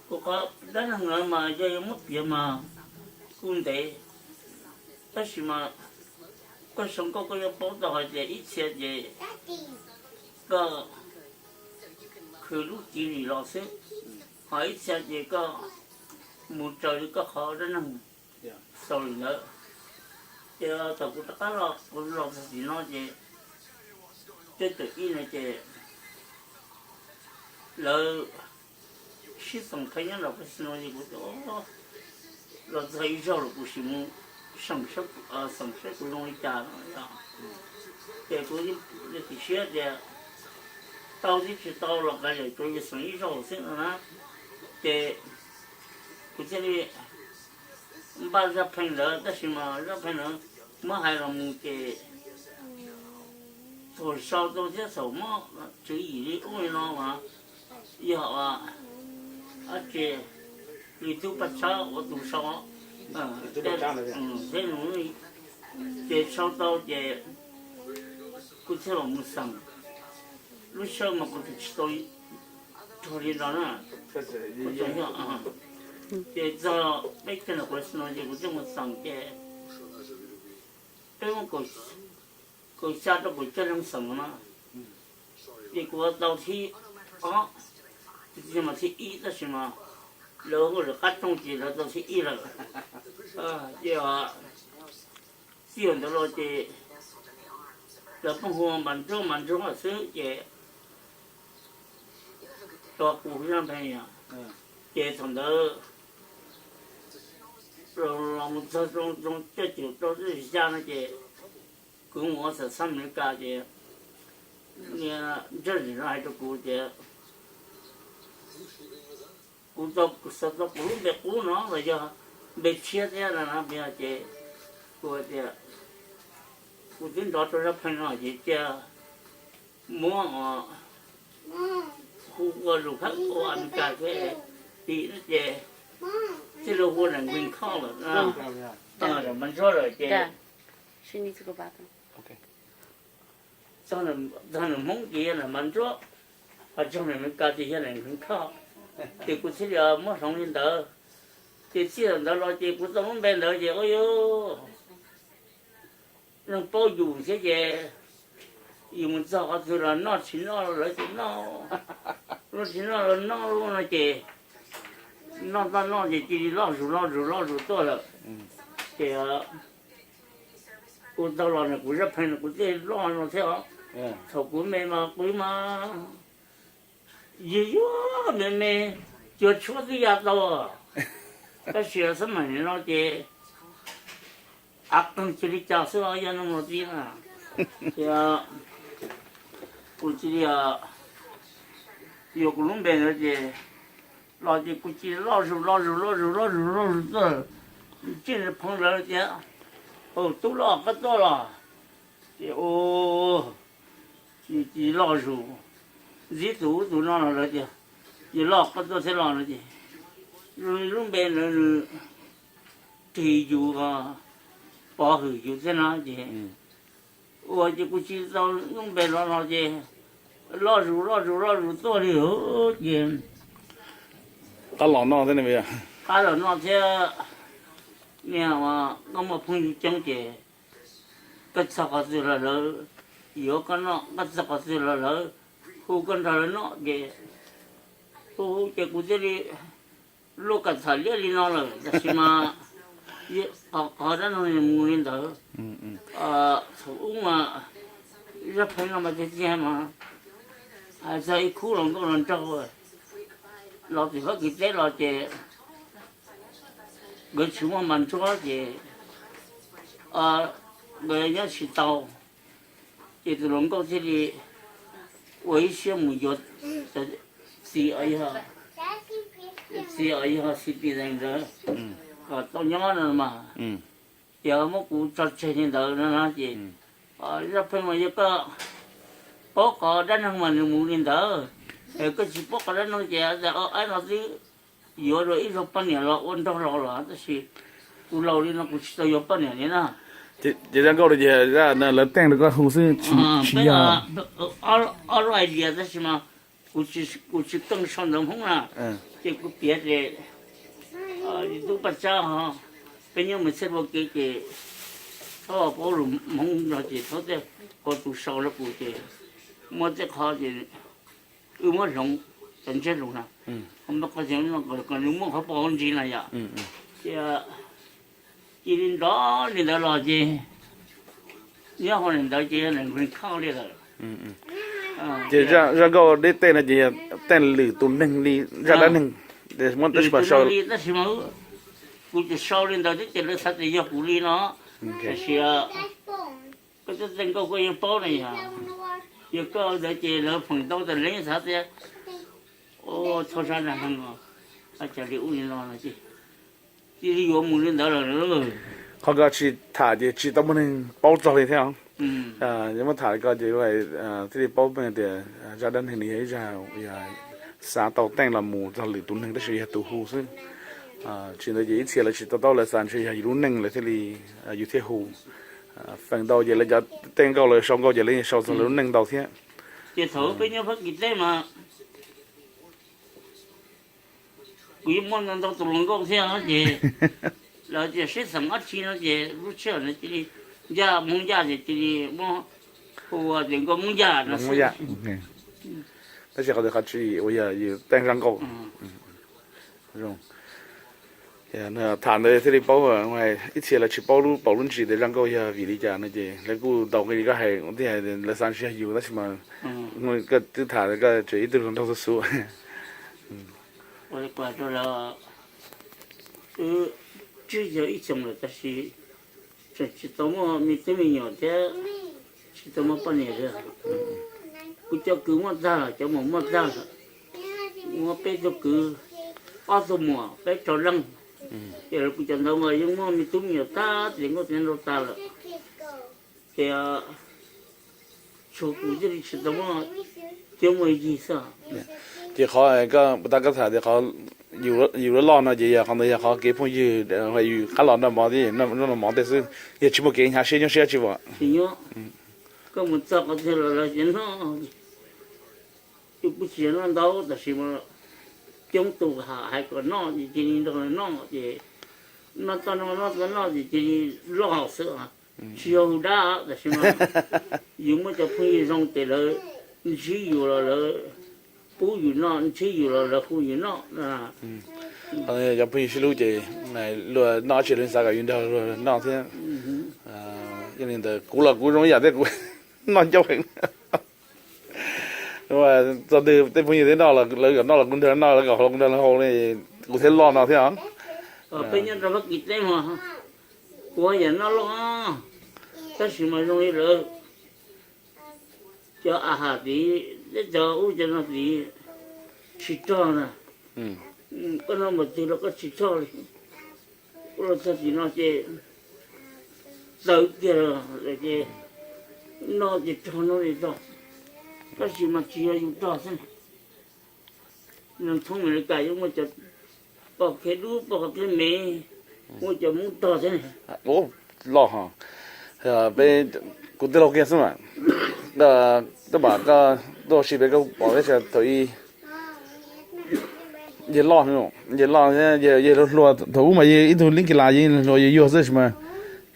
Kuv qhov dab neeg no mas yog yuav muab piav mas kuj ntev, tab sis mas koj sau nkauj koj yuav paub tau hais tias ib txhia ces koj khwv lub tswv yim los xwb, ho ib txhia ces koj mus raws li koj qhov dab neeg xaus li ntawd. Ces thaum kuv rov qab los, kuv los txog tim no ces tej tawm ib no ces lawv sib xeem qhia nyob nram casino ces kuv tias, los txog ib zaug los kuv sim mus xeem saib kuv zoo li cas no. Ces kuv yeej tsis siab tias tau thiab tsis tau los kav liam, tsuas yog xeem ib zaug xwb no na. Ces kuv thiaj li npaj zaj pheej ntawd, tab sis mas zaj pheej ntawd muab hais los mus ces thaum sau tau thiab thaum muab tswv yim li ub li no mas yog dab tsi li tub Paj Tshab ua tus sau, thiab nws ces sau tau ces kuv thiaj los mus xeem. Lub sij hawm mas kuv tsis tau rog li no na, ces txog peb caug no kuv no ces kuv thiaj mus xeem ces peb muab kaum xya rau kaum cuaj leeg xeem no, ces kuv ua tau thib ob, tsis mas thib ib tab sis mas lawv hu lawv qab rooj ces lawv tau thib ib lawm. Ces txij ntawd los ces lawv pheej hu Mas Ntsuab Mas Ntsuab xwb ces tos kuv zaj pheej. Ces thaum ntawd los mus txog cuaj caum rau cuaj caum xya no ces kuv mus ua xam xaj Amelikas ces niag Ntsaj Zim no hais rau kuv tias kuv tau xav tau kuv lub npe qub no los yog npe tshiab thiab no ces kuv tias kuv twb nrov rau zaj pheej no ces cia muab hu ua lus Hab ua Amelikas thiab tim no ces thiaj li hu Nais Nkees Khoj lawm, Mas Ntsuab lawm ces txog nws Hmoob ces yog Nais Mas Ntsuab, ho txog nws Amelikas ces yog Nais Nkees Khoj. Ces kuv thiaj li muab hloov li ntawd. Ces txij thaum ntawd los ces kuv tau lub npe ntawd ces ua yus neeg paub yus thiab ces yus mus txog qhov twg los noj tsis noj lawv ces noj, noj tsis noj los noj no ces noj toj noj ces cia li loj zus loj zus loj zus tuaj lawm. Ces ua tau los ntawm kuv zaj pheej no kuv thiaj loj no thiab os. Thaum kuv me mas kuv mas yus yuav me me, cuag tshuab twb ya tau, tab sis xab maim no ces av qeeg cia li cas xwb os yog neeg los txij na. Ces kuv cia li yuav kuv lub npe ntawd ces los ces kuv cia li loj zus loj zus loj zus loj zus loj zus tuaj, ntsej phoo lawv tias, Tub loj koj tuaj los? Ces cia li loj zus, ntxib tus ub tus no los lawv tias, Yog loj koj tuaj thiab los no ces lub npe ntawd nws ris yus, pov hwm yus thiab no ces ua ces kuv tsis tau lub npe los no ces loj zus loj zus loj zus tuaj li ces qab los noj thiab, qab los noj thiab. Niag koj muaj phooj ywg coob ces koj txog qhov twg los lawv yuav koj noj, koj txog qhov twg los lawv hu koj nrog lawv noj ces hu hu ces kuv thiaj li luaj kam tham liab li no lawm, tab sis mas qhov dab neeg mus li ntawd. Thaum ub mas zaj pheej no mas tiag tiag mas hais txog ib khub hluas nkauj hluas nraug los tim Fab Kis teb los ces nkawd tsis muaj Mas Ntsuab ces nkawd nyob tsis tau, ces tus hluas nkauj thiaj li ua ib siab mus yuav txiv, txiv uas yog citizen ntawd kom tau nyob no mas, ces muab kuv tso tseg li ntawd no ces zaj pheej mas yog koj paub qhov dab neeg mas nws mus li ntawd, es koj tsis paub qhov dab neeg ces tas o aib no twb yuav dua ib zaug poj niam los ua nraug laus los tab sis kuv laus li no kuv tsis tau yuav poj niam li na. Ces zaj nkauj no ces lawv teej rau koj hu xwb, tsis yog. Ob lub idea tab sis mas Kuv tsis keej sau ntawv Hmoob na, ces kuv piav ces tub Paj Tsab ho, peb nyob mus txhij ua ke ces txhob paub lus Hmoob no ces txhob tej, qhov tus sau rau kuv ces muab tej qhov ces wb muab hloov, cov ntsiab lus na, qhov muab qhov, kom nws muaj qhov paub ntsis na yom. Ces cia li nrov li ntawd los ces nyob hauv li ntawd ces yog nws nqhis khauj li lawm. Ces zaj nkauj deb tej no ces yog teej lwm tus neeg li zaj dab neeg, muab tab sis mas sau li, tab sis mas kuv tsis sau li ntawd thiab ces lawv xav tias yog kuv li no. Tab sis koj tej nkauj koj yeej paub na yom, yog koj ntawd ces lawv feem ntau tas leej xav tias txhob zaj dab neeg os, cas li ub li no no ces cia li yuav mus li ntawd lawm. Qhov koj tsis tham ces tsis tau muaj neeg paub txog li thiab. Yog muab tham li ko ces thiaj li paub tias zaj dab neeg nws yog ib zaj uas yog xav tau teej los mus txog lwm tus neeg tab sis yog tus hu xwb. Tsis ntawd ces ib txhia lawv tsis to taub, lawv xav ntshe yog yus lub neej lawv thiaj li, yus thiaj hu. Feem ntau ces lawv cov teej nkauj lawv sau nkauj ces lawv sau txog lawv lub neej ntau thiab. Ces thaum peb nyob Fab Kis teb mas kuv yeej muaj ntau tus hluas nkauj thiab ces lawv tias sib xeem dab tsi no ces lub sij hawm no cia li ncaj Hmoob ncaj ces cia li muab hu tias nkauj Hmoob ncaj no xwb. Tab sis qhov twg qhov tsis uas yog yus teej zaj nkauj. Tham ntawd thiaj li paub, ib txhia lawv tsis paub lub paus lub ntsis tias zaj nkauj yog vim li cas no ces lawv kuj tau nqi li koj hais, lawv xav ntshe yog yus tab sis mas koj twb tham koj tseem ib tug hluas nraug xub xub. Wb tsib caug ib xyoos lawm tab sis tseem tsis tau muaj me tub me nyuam thiab tsis tau muaj poj niam li. Kuv cov kwv muaj tag lawm, cov muam muaj tag lawm. Muaj peb tug kwv, ob tug muam, peb rau leej. Ces kuv cov ntawd mas yeej muaj me tub me nyuam tag, txiv nkauj txiv nraug tag lawm. Ces tshuav kuv thiaj li tsis tau muaj cuab muaj yig xwb. Ces qhov koj puas tab koj tham tias qhov yus loj loj no ces yog qhov ntawd yog qhov kev phooj ywg, yus qab los noj mov thiab noj mov tej xwb, yog tsis muaj kev hnyav siab nyuaj siab tsis muaj. Koj mus txog qhov twg los lawv tias noj, yus kuj tsis yog noj ntau tab sis mas coob tus hais kom noj ces cia li nrog lawv noj ces noj txog noj noj txog noj ces cia li loj xwb. Tsis yog hu dab tab sis mas yus muaj cov phooj ywg zoo ces lawv ntsib yus los lawv pub yus noj, ntsib yus los lawv hu yus noj. Cov phooj ywg sib hlub ces luag noj dab tsi los xav kom yus nrog luag noj thiab. Yog li ntawd kuv los kuv zoo ib yam thiab, kuv noj ncauj heev. Txog twg tej phooj ywg thiab noj los lawv kom noj los kuv nrog noj, lawv kom haus los kuv nrog lawv haus li, kuv thiaj loj no thiab. Peb nyob rau Fab Kis teb mas kuv yam noj loj, tab sis mas zoo li lawv cov a has tid, cov ub cov no tid tsis rog na. Koj noj npaum twg los koj tsis rog li. Ua los txog tim no ces txawv kiag lawm ces noj ces rog noj li rog, tab sis mas tsis yog yus rog xwb. Nws thoob Amelikas yeej muaj cov poj qhov dub poj qhov me, muaj cov Hmoob rog thiab. Loj, peb, kuv tij laug kiag xwb mas, tab mam koj tuaj ua si pem koj pom teb chaws thaum ub yawg loj, yawg loj, yawg hluas hluas thaum ub mas yawg ib tug leej kis las yawg hluas yawg yuag xwb mas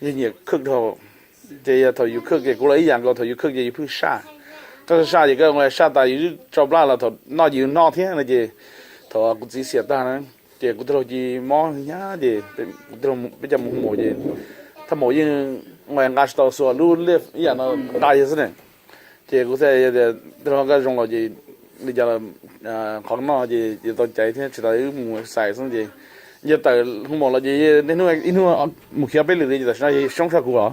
yawg nyiam khwj dhau. Ces yog thaum yus khwj ces kuv los ib yam nkaus, thaum yus khwj ces yus pheej saj, koj saj ces koj saj tas yus twb tso plab los thaum noj yus noj thiab no ces thaum kuv txiv xiam tag na ces kuv tij laug cia li mob hnyav ces kuv tij laug peb cov mus hu maum ces thaj maum yeej nqa tsis tau xuas lub liaj ib yam no nqa yawg xwb ne. Ces kuv thiaj tias tij laug koj zoo los ces li cas los qhov noj ces yuav tau caiv thiab tsis tas wb mus xais xwb ces yawg tawm hu maum los ces niaj hnub ib hnub mus khiav peb lwm li ces tam sim no yawg xyoob tshaj kuv os.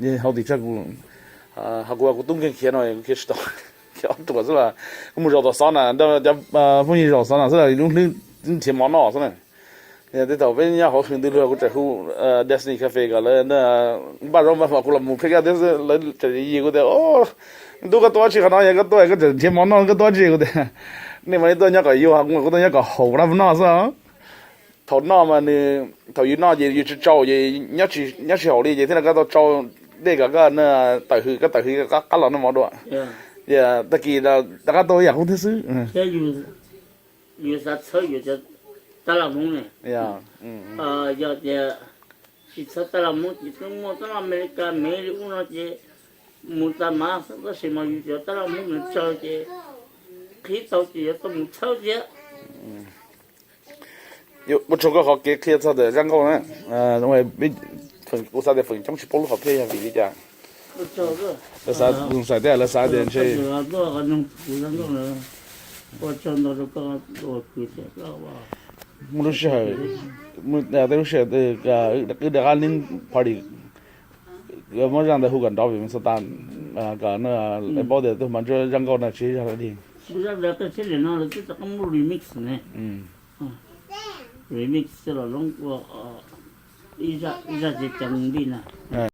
Yawg hau tim tshaj kuv, ho kuv kuv tub nkeeg khiav no kuv khiav tsis tau, khiav ob tuam xwb los kuv mus zaum tom xov na, cov phooj ywg zaum xov na xwb los lub hlwb nrhiav mov noj xwb na. Tej thaum peb nyob hauv hws ntws luag kuv tseem hu Destiny Cafe kom lawv npaj zaub npaj mov kuv los mus pheej kaj thiab xwb lawv tseem yws kuv tias, tub koj tuaj dab tsi qhov no, yog koj tuaj koj tseem nrhiav mov noj koj tuaj dab tsi kuv tias, nej mas nej tuaj nyob kom yuag kuv tuaj nyob kom haus rab noj xwb. Thaum noj mas nws, thaum yus noj ces yus tsis tsau ces nyob tsis haum li ces thiaj li koj tau tsau dej kom koj tawm hws, koj tawm hws qab los noj mov dua. Tias tag kis rov qab tau ib yam qub thiab xwb. Thiab yus, yus xav txhawb yus cov tab laj Hmoob ne. Yog tias tsis txhawb tab laj Hmoob ces twb muaj tab laj Amelikas, Mev li ub no ces mus tas mas, tab sis mas yus cov tab laj Hmoob nws tsawg ces qhib tau ces yuav tau mus txhawb thiab. Ua tsaug koj qhov kev qhia txog ntawm zaj nkauj na. Kuv xav tias feem coob tsis paub lub hom phiaj yog vim li cas. Lawv xav, lawv xav tias ntshe muaj lub sij hawm, tej lub sij hawm wb rov qab lib party, muab zaj ntawd hu kom nrov vim xav tas kom lawv paub tias tus hmov ntsuab zaj nkauj no tsis yog zaj dab dig. Zaj ntawd tej tsheb li no lawv twb rov qab muab remix ne. Remix coj los loob ua ib zaj, ib zaj tsev ceev nti na.